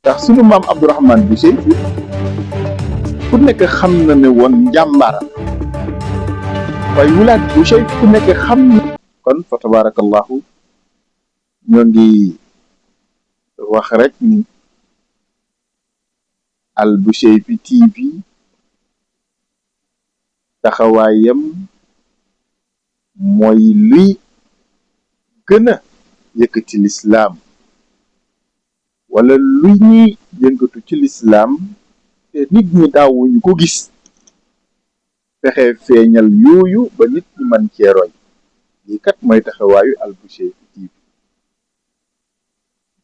ndax sunu maam Abdourahmane Boucher ku nekk xam na ne woon njàmbaaram waaye wulaat Boucher ku nekk xam na kon fa tabarakallahu ñoo ngi wax rek ni Al Bouchayfi TV taxawaayam mooy luy gën a yëkkati lislaam wala lu ñuy yëngatu ci lislaam te nit ñi daawuñu ko gis fexe feeñal yooyu ba nit ñi man cee roy lii kat mooy taxawaayu Al Bouchayfi TV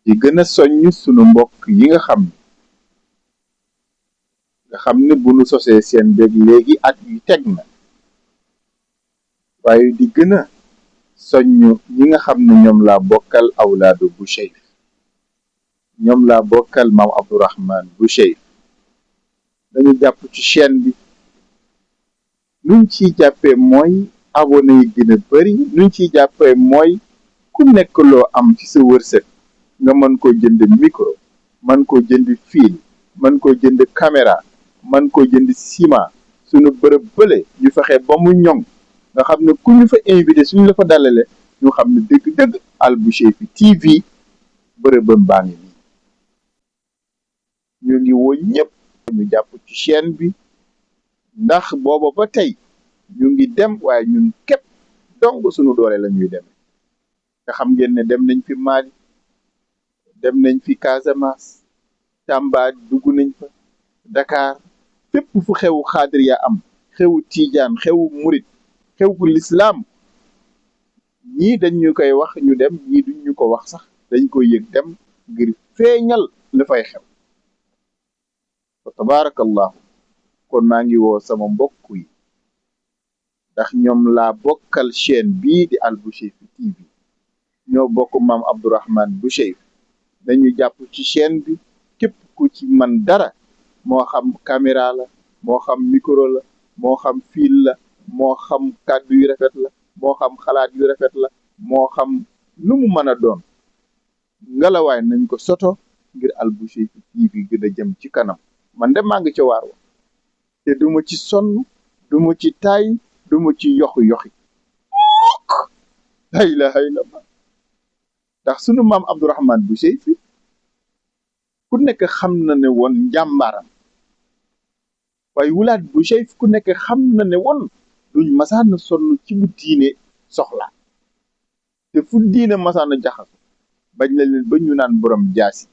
di gën a soññ sunu mbokk yi nga xam ne bu nu sosee seen bég léegi at yu teg na waaye di gën a soññ ñi nga xam ne ñoom laa bokkal awlaadu Bouchayfi ñoom laa bokkal maam Abdourahmane Bouchayfi dañu jàpp ci chaîne bi nuñ ciy jàppee mooy abonné yi gën a bari nuñ ciy jàppee mooy ku nekk loo am ci sa wërsëg nga mën koo jënd micro mën koo jënd fil mën koo jënd caméra mën koo jënd ciment suñu bërëb bële ñu fexe ba mu ñoŋ nga xam ne ku ñu fa invité suñu la fa dalale ñu xam ne dëgg-dëgg Al Bouchayfi TV bërëbam baa ngi nii ñu ngi woo ñëpp ñu jàpp ci chaîne bi ndax booba ba tey ñu ngi dem waaye ñun képp dong suñu doole la ñuy demee te xam ngeen ne dem nañ fi Mali dem nañ fi Casamance Tamba dugg nañ fa Dakar fépp fu xewu xaadiriya am xewu tiijaan xewu murit xewu lislaam ñii dañ ñu koy wax ñu dem ñii duñ ñu ko wax sax dañ koy yëg dem ngir feeñal la fay xew fa tabarakallahu kon maa ngi woo sama mbokk yi ndax ñoom laa bokkal chaîne bii di Al Bouchayfi TV ñoo bokk maam Abdourahmane Bouchayfi dañu jàpp ci chaîne bi képp ku ci man dara moo xam caméra la moo xam micro la moo xam fil la moo xam kàddu yu rafet la moo xam xalaat yu rafet la moo xam lu mu mën a doon ngelawaay nañ ko soto ngir Al Bouchayfi TV gën a jëm ci kanam man de maa ngi ca waar wa te duma ci sonn duma ci taay duma ci yoxi la ilaha illallah ndax sunu maam Abdourahmane Bouchayfi ku nekk xam na ne woon njàmbaaram waaye wulaat Bouchayfi ku nekk xam na ne woon duñ masaana sonn ci bu diine soxla te fu diine masaana jaxaso bañ la leen ba ñu naan borom jaasi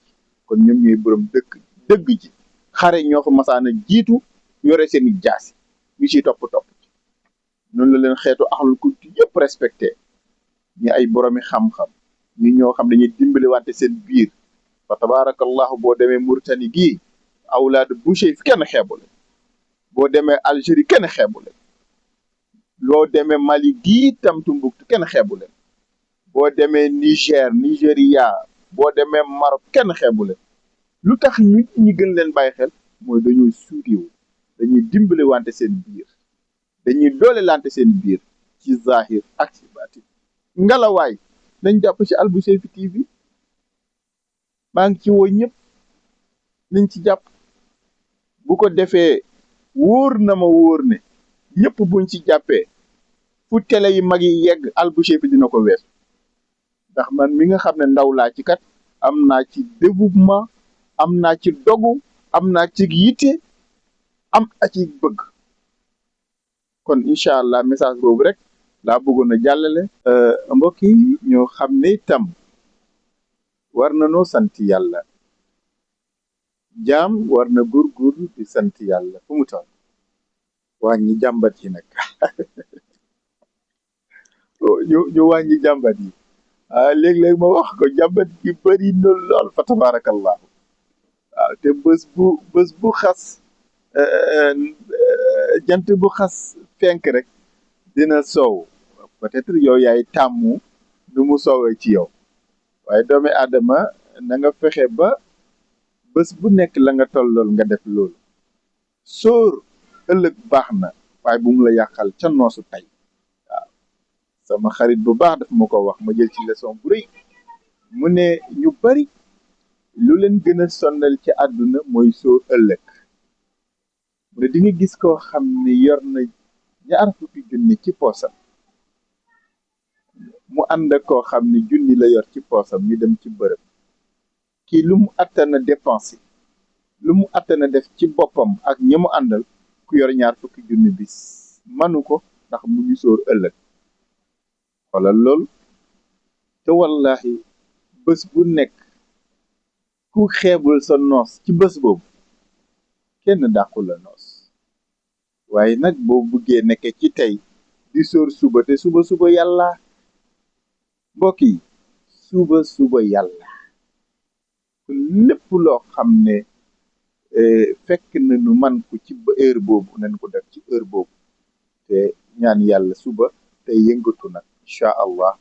kon ñoom ñooy borom dëgg ji xare ñoo fa masaana jiitu yore seeni jaasi ñu ciy topp ci noonu la leen xeetu axlul kulti yëpp respecté ñi ay boromi xam-xam ñi ñoo xam dañuy dimbali wante seen biir fa tabarakallahu boo demee Mauritanie gii awlaadu Bouchayfi kenn xeebu leen boo demee Algérie kenn xeebu leen loo demee Mali gii tam Tumbuktu kenn xeebu leen boo demee Nigéria boo demee Maroc kenn xeebu leen lu tax ñi gën leen bàyyi xel mooy dañuy suudiwu dañuy dimbali wante seen biir dañuy doole lante seen biir ci zahir ak ci baatin ngalawaay nañ jàpp ci Al Bouchayfi TV maa ngi ci woo ñëpp nañ ci jàpp bu ko defee wóor na ma wóor ne ñëpp buñ ci jàppee fu télé yi mag yi yegg Al Bouchayfi dina ko weesu ndax man mi nga xam ne ndaw laa ci kat am naa ci dévouement am naa ci dogu am naa ci yitte am na ci bëgg kon incha allah message boobu rek laa bëggoon a jàllale mbokk yi ñoo xam ne itam war na noo sant yàlla jaam war na góorgóorlu di sant yàlla fu mu toll wàññi jàmbat yi nag ñu wàññi jàmbat yi léeg-léeg ma wax ko jàmbat gi bëri na lool fa tabarakallahu waaw te bés bu xas jant bu xas fenk rek dina soow peut-être yow yaay tàmmu nu mu soowee ci yow waaye doomi aadama na nga fexe ba bés bu nekk la nga tollool nga def loolu sóor ëllëg baax na waaye bu mu la yàqal ca noosu tey waaw sama xarit bu baax daf ma ko wax ma jël ci leçon bu rëy mu ne ñu bari lu leen gën a sonnal ci àdduna mooy sóor ëllëg. mu ne di nga gis koo xam ne yor na ñaar fukki junni ci poosam, mu ànd ak koo xam ne junni la yor ci poosam, ñu dem ci bërëb. kii lu mu attana dépensé, lu mu attana def ci boppam ak ñi mu àndal, ku yor ñaar fukki junni bis manu ko, ndax mu ngi sóor ëllëg. xoolal loolu. te wallahi bés bu nekk ku xeebul sa noos ci bés boobu kenn dàqu la noos. waaye nag boo bëggee nekke ci tey di sóor suba, te suba yàlla. mbokk yi, suba yàlla. lépp loo xam ne fekk na nu man ko ci heure boobu nañ ko def ci heure boobu, te ñaan yàlla suba te yëngatu nag incha allah.